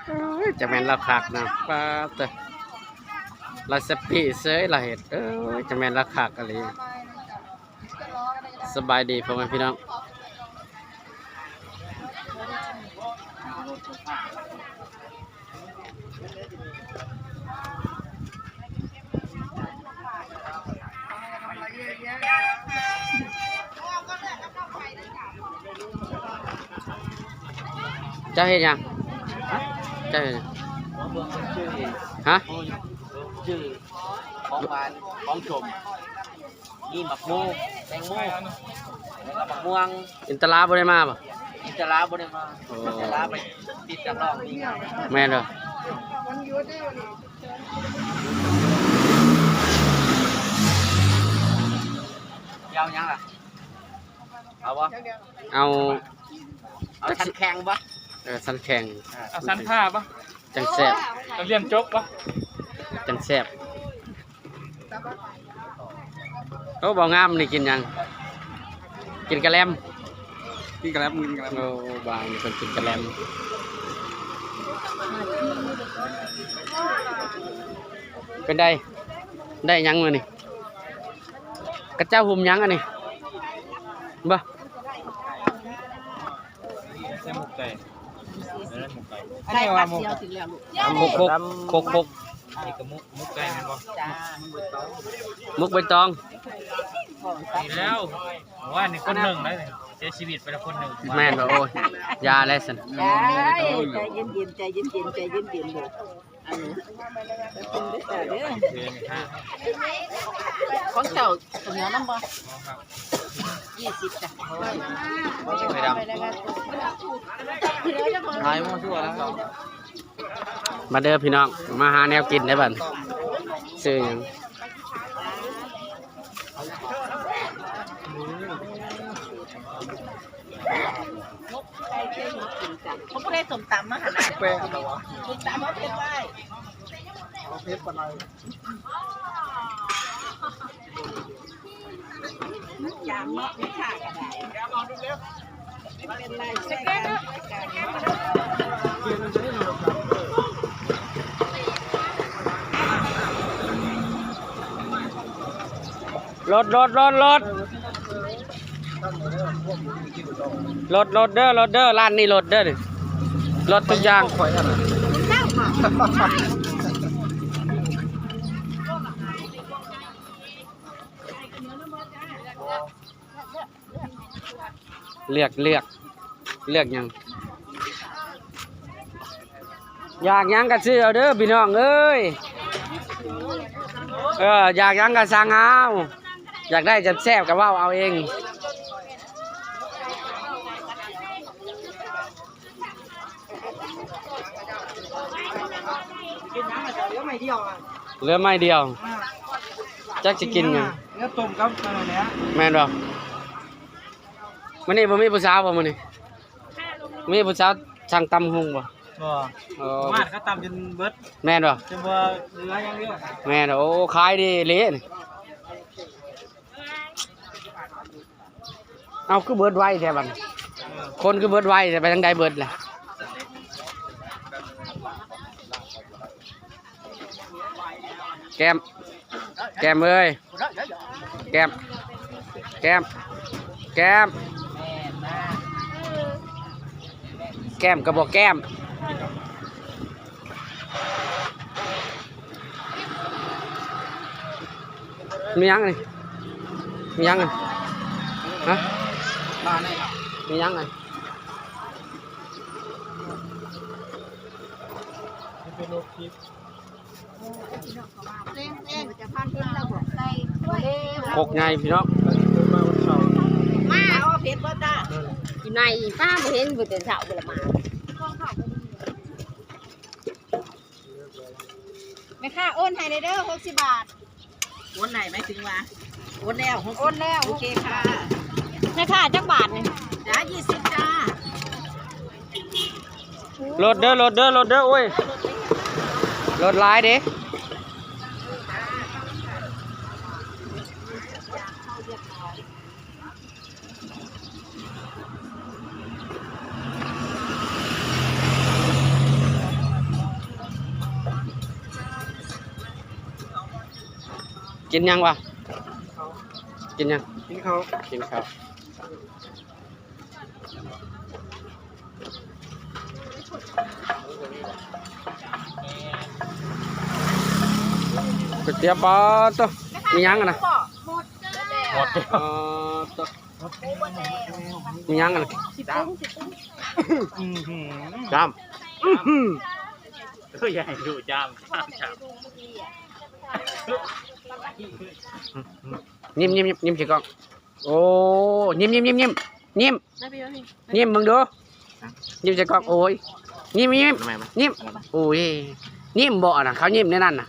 ເອີຍ ຈະແມ່ນລາວຄັກນະ ປາດເຕີ ລາວສະປີເຊີຍລາວເຮັດ ເອີຍ ຈະແມ່ນລາວຄັກອີ່ຫຼີ. ສະບາຍດີພໍ່ແມ່ພີ່ນ້ອງ. ເຈົ້າເຮັດຫຍັງ? ເຈົ້າເຮັດຫຍັງ? ຮະ? ຊື້ຂອງຫວານ ຂອງຊົມ. ມີໝາກໂມ ແຕງໂມ ແລ້ວກໍໝາກມ່ວງ. ອິນຕະລາບໍ່ໄດ້ມາບໍ່? ອິນຕະລາບໍ່ໄດ້ມາ. ໂອ້ ອິນຕະລາໄປຕິດນັກຮ້ອງນີ້. ແມ່ນເດີ. ເອົາຫຍັງລະ? ເອົາບໍ່? ເອົາ ເອົາສັນແຂງບໍ່? ເອີ ສັນແຂງ. ເອົາສັນຜ່າບໍ່? ຈັ່ງແຊບ. ເອົາຫຼຽນຈົກບໍ່? ຈັ່ງແຊບ. ໂອ້ ບ່າວງາມນີ້ກິນຫຍັງ? ກິນກະແລັມ. ກິນກະແລັມ ກິນກະແລັມ. ໂອ້ ບ່າວນີ້ເພິ່ນກິນກະແລັມ. ເປັນໃດ? ໄດ້ຫຍັງມື້ນີ້? ຂະເຈົ້າຫຸ້ມຫຍັງອັນນີ້? ບໍ່? ໃສ່ໝົກໄກ່ ເອີ ໝົກໄກ່. ອັນນີ້ວ່າໝົກ ຄົກ ຄົກ ຄົກ ຄົກ. ອັນນີ້ກໍໝົກ ໝົກໄກ່ແມ່ນບໍ່? ໝົກໃບຕອງ. ນີ້ແລ້ວ ວ່ານີ້ຄົນໜຶ່ງໄດ໋ ເສຍຊີວິດໄປແລ້ວຄົນໜຶ່ງ. ແມ່ນບໍ່? ໂອ້ຍ ຢ່າແລ້ວຊັ້ນ. ໃຈເຢັນໆ ໃຈເຢັນໆ ໃຈເຢັນໆເດີ. ອັນນີ້ ຂອງເຈົ້າ ເຂົ້າໜຽວນຳບໍ່? ຍີ່ສິບຈ້ະ. ໄຂ່ດຳ ຫາຍໝົດທົ່ວແລ້ວ. ມາເດີພີ່ນ້ອງ ມາຫາແນວກິນໄດ້ບັດ. ຊື້ຫຍັງ? ເຂົາບໍ່ໄດ້ສົ້ມຕຳມາຫັ້ນນະ. ແປງອັນລະວະ? ສົ້ມຕຳເອົາເຜັດໄວ້. ເອົາເຜັດປານໃດ? ມັນຈາງເນາະ ແມ່ຄ້າກໍໄດ້. ລົດ ລົດ ລົດ ລົດ ລົດ ລົດເດີ ລົດເດີ ຮ້ານນີ້ລົດເດີ ນີ້ລົດທຸກຢ່າງ. ຂ້ອຍຫັ້ນນະ ເລືອກ ເລືອກ ເລືອກຫຍັງ? ຢາກຫຍັງກໍຊື້ເອົາເດີພີ່ນ້ອງເອີຍ. ເອີ ຢາກຫຍັງກໍສັ່ງເອົາ. ຢາກໄດ້ແຊບໆກໍເວົ້າເອົາເອງ. ກິນຫຍັງລະ ເຫຼືອໄມ້ດຽວອະ? ເຫຼືອໄມ້ດຽວ. ອ່າ ຈັກຊິກິນຫຍັງ? ເຫຼືອຕົ້ມກັບອັນນັ້ນແຫຼະ. ແມ່ນບໍ່? ມື້ນີ້ບໍ່ມີຜູ້ສາວບໍ່ມື້ນີ້? ມີຜູ້ສາວສັ່ງຕຳຫຸ່ງບໍ່? ບໍ່. ເອີ ມາດເຂົາຕຳຈົນເບິດ. ແມ່ນບໍ່? ຈົນບໍ່ເຫຼືອຫຍັງເລີຍ. ແມ່ນ. ໂອ້ ຂາຍດີອີ່ຫຼີນີ້. ເອົ້າ ຄືເບິດໄວແທ້ບັດນີ້? ເອີ ຄົນຄືເບິດໄວແທ້ ໄປທາງໃດເບິດລະ? ແກ້ມ ແກ້ມເອີຍ ແກ້ມ ແກ້ມ ແກ້ມ ແກ້ມກໍບໍ່ແກ້ມ. ມີຫຍັງນີ້? ມີຫຍັງນີ້? ຮະ? ມີຫຍັງນີ້? ຄົກໃຫຍ່ພີ່ນ້ອງ ມາເອົາເຜັດບໍ່ຕາ ຢູ່ໃນປ້າບໍ່ເຫັນ ບໍ່ແຕ່ເຊົ້າບໍ່ລະມາ. ແມ່ຄ້າໂອນໃຫ້ແດ່ເດີ ຫົກສິບບາດ. ໂອນໃຫ້ ໝາຍເຖິງວ່າໂອນແລ້ວ ໂອນແລ້ວ ໂອເຄຄ່ະ. ແມ່ຄ້າຈັກບາດນີ້? ຈ້າ ຍີ່ສິບຈ້າ. ລົດເດີ ລົດເດີ ລົດເດີ. ໂອ້ຍ ລົດຫຼາຍເດ້. ເ ກິນຫຍັງວະ? ກິນຫຍັງ? ກິນເຂົ້າ ກິນເຂົ້າ. ກ໋ວຍຕຽວ ປາດໂທ້ ມີຫຍັງຫັ້ນນະ? ໝົດ ໝົດ ປາດໂທ້ ມີຫຍັງຫັ້ນນະ? ຊິປຸງ ຊິປຸງ ອືຫື ຈ້ຳ ອືຫື ເອີ ຢ່າໃຫ້ດຸຈ້ຳ ຈ້ຳ ຈ້ຳ. ຍິ້ມ ຍິ້ມ ຍິ້ມ ຍິ້ມໃສ່ກ້ອງ. ໂອ້ ຍິ້ມ ຍິ້ມ ຍິ້ມ ຍິ້ມ ຍິ້ມ ຍິ້ມເບິ່ງດູ ຍິ້ມໃສ່ກ້ອງ. ໂອ້ຍ ຍິ້ມ ຍິ້ມ ທຳໄມວະ? ຍິ້ມ. ໂອ້ຍ ຍິ້ມບໍ່ນະ? ເຂົາຍິ້ມໃນນັ້ນນະ.